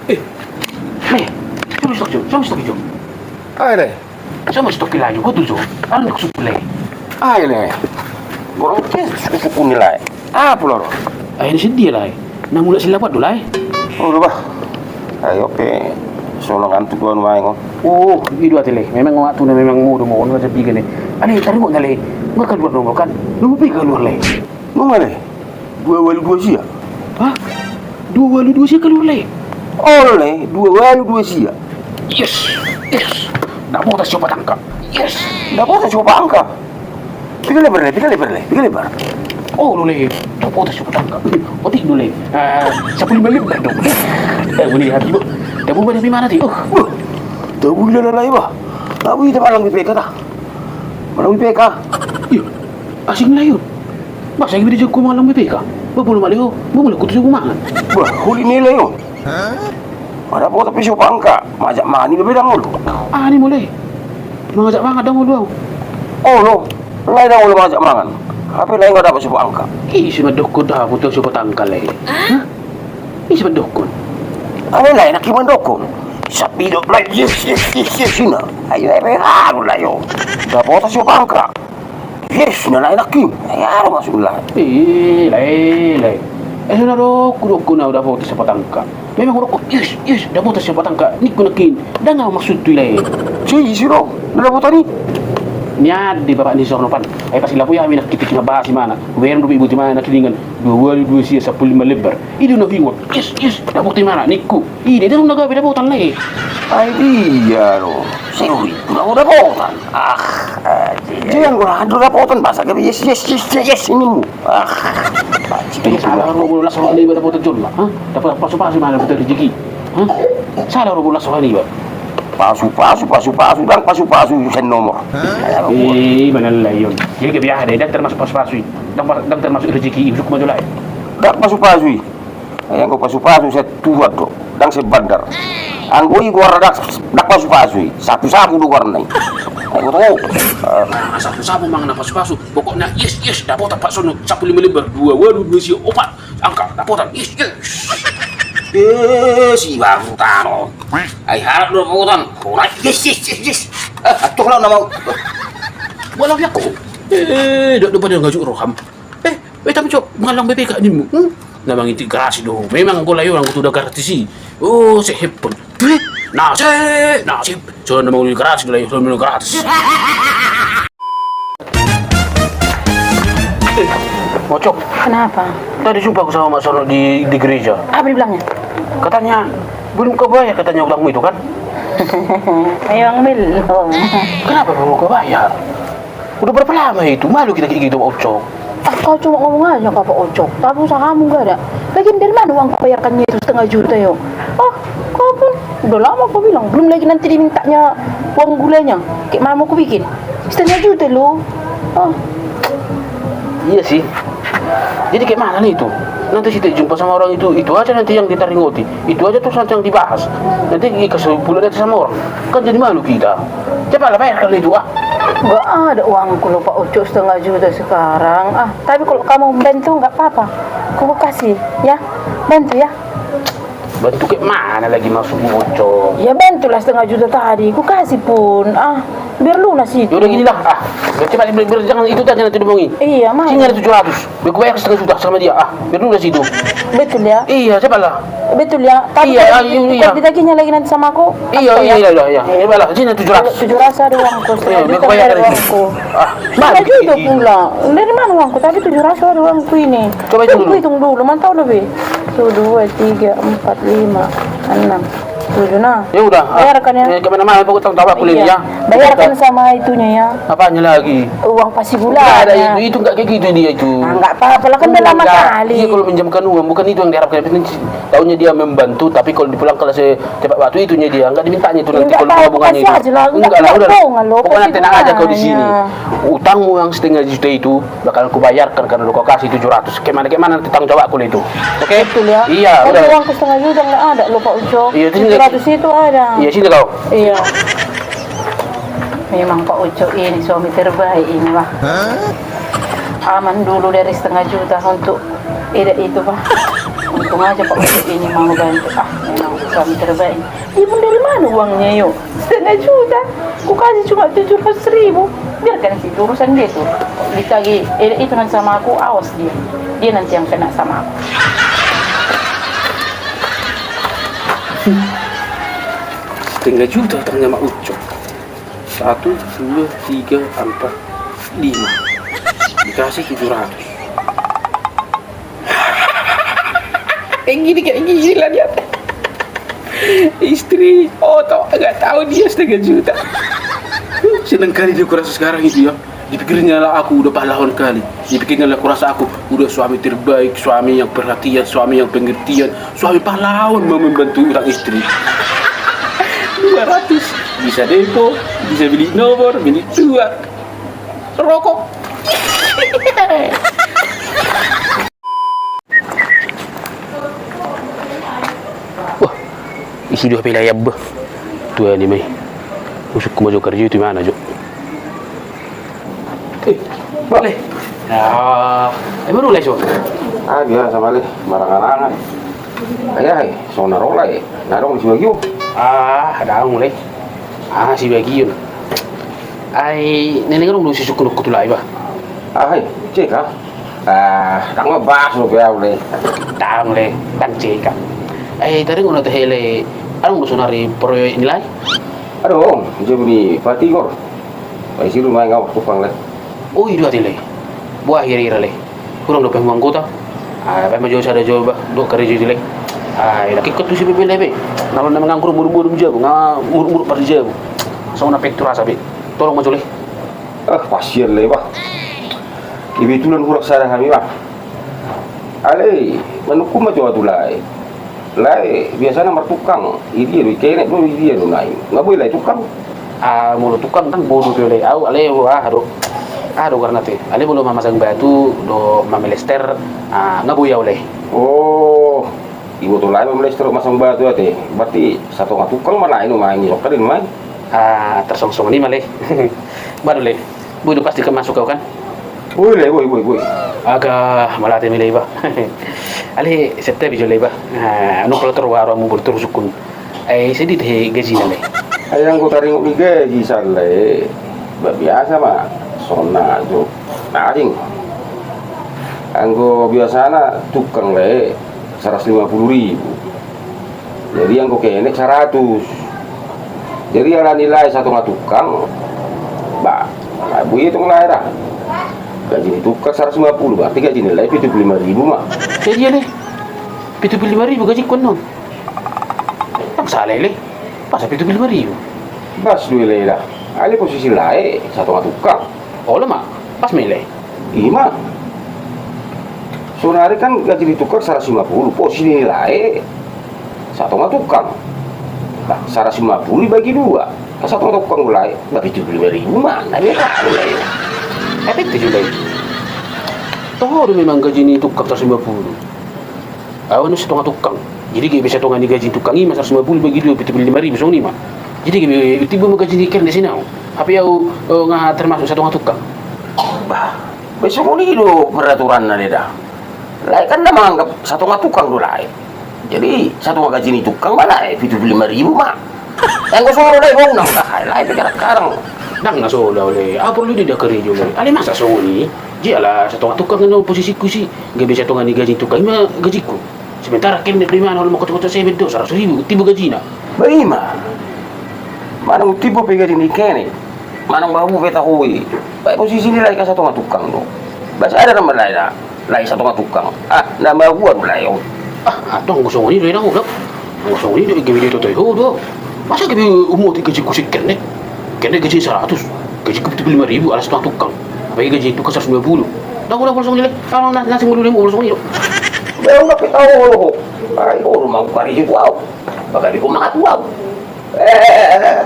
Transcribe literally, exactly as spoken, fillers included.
Eh, Lae, so ma stok jo, so ma stok jo. Ai Lae. So ma stok i Lae jo, ho tu jo. Arun dok sukun Lae. Ai Lae. Gorong ke sukun ni Lae. Apa lo ro? Ai ni sedia Lae. Na mulak silapat do Lae. Oh, bah. Ai oke. So na kan tu tuan maeng on. Oh, i do ate Lae. Memang waktuna memang modom on, on sapiga ne. Ale, taringot na Lae. Nga kaluar nomor kan. Nomor pe kaluar Lae. Nunga Lae. Dua ualu dua sia. Hah? Dua ualu dua sia kaluar Lae? Olo Lae, dua ualu dua sia. Yes, yes. Dapotan siopat angka. Yes. Dapotan siopat angka. Piga lebar Lae, piga lebar Lae, piga lebar. Olo Lae, dapotan siopat angka. Otik do Lae. Eh, sampulu lima lebar do. Eh, boleh hati bo. Dabu mana di mana ti? Oh, wah. Dabu di mana Lae bah? Dabu di mana di P K ta? Mana di P K? Iya. Asing Lae on. Masa i be dijangkon mangallang B P K? Ba molo male ho, ba molo kutu suku mangan. Bah, huli ni Lae on. Hah? Ada po tapi siopat angka, mangajak mangan i be ndang olo. Ah, ni molo i. Mangajak mangan ndang olo au. Olo, Lae ndang olo mangajak mangan. Hape Lae nga dapot siopat angka. Ise mandokkon dapotan siopat angka Lae? Hah? Ise mandokkon? Ale Lae nangkin mandokkon. Sapi do Lae, yes, yes, yes, yes, ina. Ai Lae pe anu Lae on. Dapotan siopat angka. Yes, na Lae nangkin. Ai aro masuk Lae. Eh, Lae, Lae. Eh, so na dokkon, dokkon au dapotan siopat angka. Memang dokkon, yes, yes, dapotan siopat angka. Ningku nangkin. Ndang au maksudhu i Lae. Si, ise do? Na dapotan i? Nian di bapak ni Sornopan. Ai pas i lapo i hami nangkin, tingki na bahas imana. Hubereng dope i buti imana nangkiningan. Dua ualu dua sia sampulu lima lebar. I do na huingot. Yes, yes, dapotan imana. Ningku. I do, i do na gabe dapotan Lae. Ai dia do. Seri, udah dapotan. Ah, anjing. Dia yang gua adu dapotan, masa gabe yes, yes, yes, yes, yes, ini mu. Ah, anjing. Ini salah ro bolas roha ni iba dapotan jolma, ha? Dapotan pasupasu imana dapotan rezeki. Ha? Salah ro bolas roha ni iba. Pasupasu, pasupasu, ndang pasupasu sian nomor. Eh, mana Lae on. Jadi gabe aha da i, ndang termasuk pasupasu i. Ndang pa-, ndang termasuk rezeki i, huduk ma jo Lae. Ndang pasupasu i. Ai anggo pasupasu sian Tuhan do, ndang sian bandar. Anggo i goarna ndang, ndang pasupasu i, sapusapu do goarna i. Ai boto ho. Ah, sapusapu manang na pasupasu. Pokokna yes, yes, dapotan Pak Sono, sampulu lima lebar, dua ualu dua sia opat angka, dapotan, yes, yes. Eh, si baru tano. Ai harap do dapotan. Horas, yes, yes, yes, yes. Eh, atuk lao na mau. Bola biak ko. Eh, dok do pada ngajuk roham. Eh, eh, tapi cok, mangallang B P K nimu. Hmm? Na mangintik garasi do. Memang anggo Lae on, anggo tu da gratis i. Oh, se hepon. Eh, nasib, nasib. So na manguli garasi do Lae on, so na manguli gratis. Eh, Mocok. Kenapa? Tadi jumpa aku sama Mak Sono di, di gereja. Apa dibilangnya? Katanya, belum kau bayar katanya utangmu itu kan? Memang belum. Kenapa belum kau bayar? Udah berapa lama itu? Malu kita kayak gitu, Pak Ucok. Ah, kau cuma ngomong aja, kau, Pak Ucok. Tapi usahamu nggak ada. Lagian dari mana uang kau bayarkannya itu setengah juta, yo? Oh, kau pun udah lama kau bilang. Belum lagi nanti dimintanya uang gulanya. Kayak mana mau kubikin? Setengah juta, lo. Oh. Iya sih. Jadi kayak mana nih itu? Nanti setiap jumpa sama orang itu, itu aja nanti yang ditaringoti. Itu aja terus nanti yang dibahas. Nanti dikasih pula nanti sama orang. Kan jadi malu kita. Coba lah bayarkan itu, ah. Nggak ada uangku loh, Pak Ucok, setengah juta sekarang. Ah, tapi kalau kamu bantu nggak apa-apa. Ku kasih, ya. Bantu, ya. Bantu kayak mana lagi maksudmu, Ucok? Ya, bantulah setengah juta tadi. Ku kasih pun. Ah, biar lunas itu. Ya udah gini lah. Ah, coba biar, biar jangan itu tadi nanti diomongin. Iya, mah. Sini ada tujuh ratus. Biar ku bayar setengah juta sama dia. Ah, biar lunas itu. Betul ya? Iya, coba lah. Betul ya? Tapi iya, kalau iya, iya, ditagihnya lagi nanti sama aku, iya, iya, iya, iya. Coba lah, sini tujuh ratus. Tujuh ratus ada uangku, setengah juta dari uangku. Ah, setengah juta pula. Dari mana uangku? Tapi tujuh ratus ada uangku ini. Coba hitung dulu. Hitung dulu, mana tahu lebih. Tuh, dua, tiga, empat, lima, enam, tujuh, nah. Ya udah. Bayarkan ya. Eh, kemana-mana, pokoknya tanggung jawab aku ini ya. Bayarkan sama itunya ya. Apanya lagi? Uang pasi gula. Nggak ada itu, itu nggak kayak gitu dia itu. Ah, nggak apa-apa lah, kan udah lama kali. Iya, kalau minjamkan uang, bukan itu yang diharapkan. Yang penting tahunya dia membantu, tapi kalau dipulangkan secepat waktu itunya dia, nggak dimintanya itu nanti kalau tabungannya itu. Nggak lah, udah. Pokoknya tenang aja kau di sini. Utangmu yang setengah juta itu bakalan kubayarkan karena udah kau kasih tujuh ratus. Kayak mana, kayak mana nanti tanggung jawabku lah itu. Oke? Betul ya? Iya, udah. Uangku setengah juta nggak ada loh, Pak Ucok. Iya, tujuh ratus itu ada. Iya, sini kau. Iya. Memang Pak Ucok ini suami terbaik ini, wah. Aman dulu dari setengah juta untuk ida itu, wah. Untung aja Pak Ucok ini mau bantu. Ah, memang suami terbaik. Ibu dari mana uangnya, yo? Setengah juta. Ku kasih cuma tujuh ratus ribu. Biarkan itu urusan dia tuh. Ditagih, eh, itu nanti sama aku, awas dia. Dia nanti yang kena sama aku. Setengah juta utangnya Mak Ucok. Satu, dua, tiga, empat, lima. Dikasih tujuh ratus. Kayak gini, kayak gini lah dia. Istri, oto, nggak tahu dia setengah juta. Senang kali dia kurasa sekarang itu ya. Dipikirnya lah aku udah pahlawan kali. Dipikirnya lah kurasa aku udah suami terbaik, suami yang perhatian, suami yang pengertian, suami pahlawan mau membantu orang istri. Dua ratus, bisa depo, bisa beli nomor, beli tuak, rokok. Wah, isi dua pela ya bah. Tuan i mai. Usuk ku ma jo karjo itu mana jo. Eh, bale. Ah, emang mulai so. Ah, biasa bale, marangan-angan. Ayah, eh, so na ro lai. Na dong di sibagi. Ah, ada mulai. Ah, sibagi. Ai, nene kan udah sisuk kuduk kutulai bah. Ah, hai, cek ah. Ah, ndang mabahas dope au le. Ndang le, ndang cek au. Eh, tadi ngana tehe le, adong do sonari proyek ni lae? Adong, jabu ni Pak Tigor. Paisi rumah ngawak tukang le. Oh, i do ate le. Boha hira-hira le. Hurang dope hamu anggota. Ah, baen ma jo sada jo bah, dohot karejo i le. Ah, i laki ketu si bebe le be. Na molo na manganggur muruk-muruk jabu, nga muruk-muruk parjabu. Songon na pe tu rasa be. Tolong ma jo le. Ah, kasian le bah. Kebetulan hurang sada hami bah. Ale, manungkun ma jo au tu lae. Lae, biasana martukang. Idia do, ikenek do, idia do nai. Nga boi lae tukang. Ah, molo tukang ndang boi dope lae au, ale, aha do. Aha do karna te. Ale molo mamasang batu, do mamelester, ah, nga boi au lae. Oh, iboto lae mamelester, masang batu ate. Berarti satonga tukang ma lae, no, main ni sokka den main. Ah, tarsongon i ma le. Baru le. Boi do pasti kan masuk au kan? Boi le, boi, boi, boi. Aga, mauliate ma le bah. Ale, sette bi jo le bah. Ah, nung kalau terwaru amu bor terusukun. Eh, sedih deh gajina le. Ai anggo taringot ni gaji sale. Bah biasa ma. Sona jo. Taring. Anggo biasana tukang le. Saratus lima puluh ribu. Jadi anggo kenek saratus. Jadi ala ni lae satonga tukang, bah, boi tong lae ra. Gaji ni tukang saratus lima puluh, berarti gaji ni lae pitu puluh lima ribu ma. Jadi ale, pitu puluh lima ribu gaji ku annon. Ndang sala ale, masa pitu puluh lima ribu? Pas do ale da. Ale posisi lae satonga tukang. Olo ma, pas ma ale. Ima. Sonari kan gaji ni tukang saratus lima puluh, posisi ni lae satonga tukang. Bah, saratus lima puluh dibagi dua. Kan satonga tukang do lae, bah pitu puluh lima ribu ma, na beta do lae. Tapi itu jo lae. Toho do memang gaji ni tukang saratus lima puluh. Au annon satonga tukang. Jadi gabe satonga ni gaji tukang i ma saratus lima puluh bagi dua pitu puluh lima ribu songon i ma. Jadi gabe tibu ma gaji ni kernek sian au. Hape au, eh, nga termasuk satonga tukang. Bah, bah songon i do peraturanna ale da. Lae kan na manganggap satonga tukang do lae. Jadi satonga gaji ni tukang ma lae pitu puluh lima ribu ma. Anggo soro lae, bau nang lae, lae pe karang-karang. Ndang na soro ale, au porlu do didok karejo lae. Ale masa songon i? Jala satonga tukang annon posisiku i. Gabe satonga ni gaji tukang i ma gajiku. Sementara kernek do ima na olo mangkocok-kocok semen do saratus ribu tibu gajina. Bah ima. Manang tibu pe gaji ni kernek. Manang bah bue pe taho i. Bah posisi ni lae kan satonga tukang do. Bah sada nama lae da. Lae satonga tukang. Ah, na mago au lae on. Ah, antong anggo songon i do inang ulak. Anggo songon i do gabe ditotoihu do. Masa gabe umoti gajiku sian kernek. Kernek gaji saratus. Gajiku pitu puluh lima ribu ala satonga tukang. Apalagi gaji tukang saratus lima puluh. Ndang olo, olo songon i lae. Ndang, ndang, ndang, songon i do. Bah, olo pe taho olo ho. Ai olo mangkari tu au. Bagari ko mangatu au. Eh.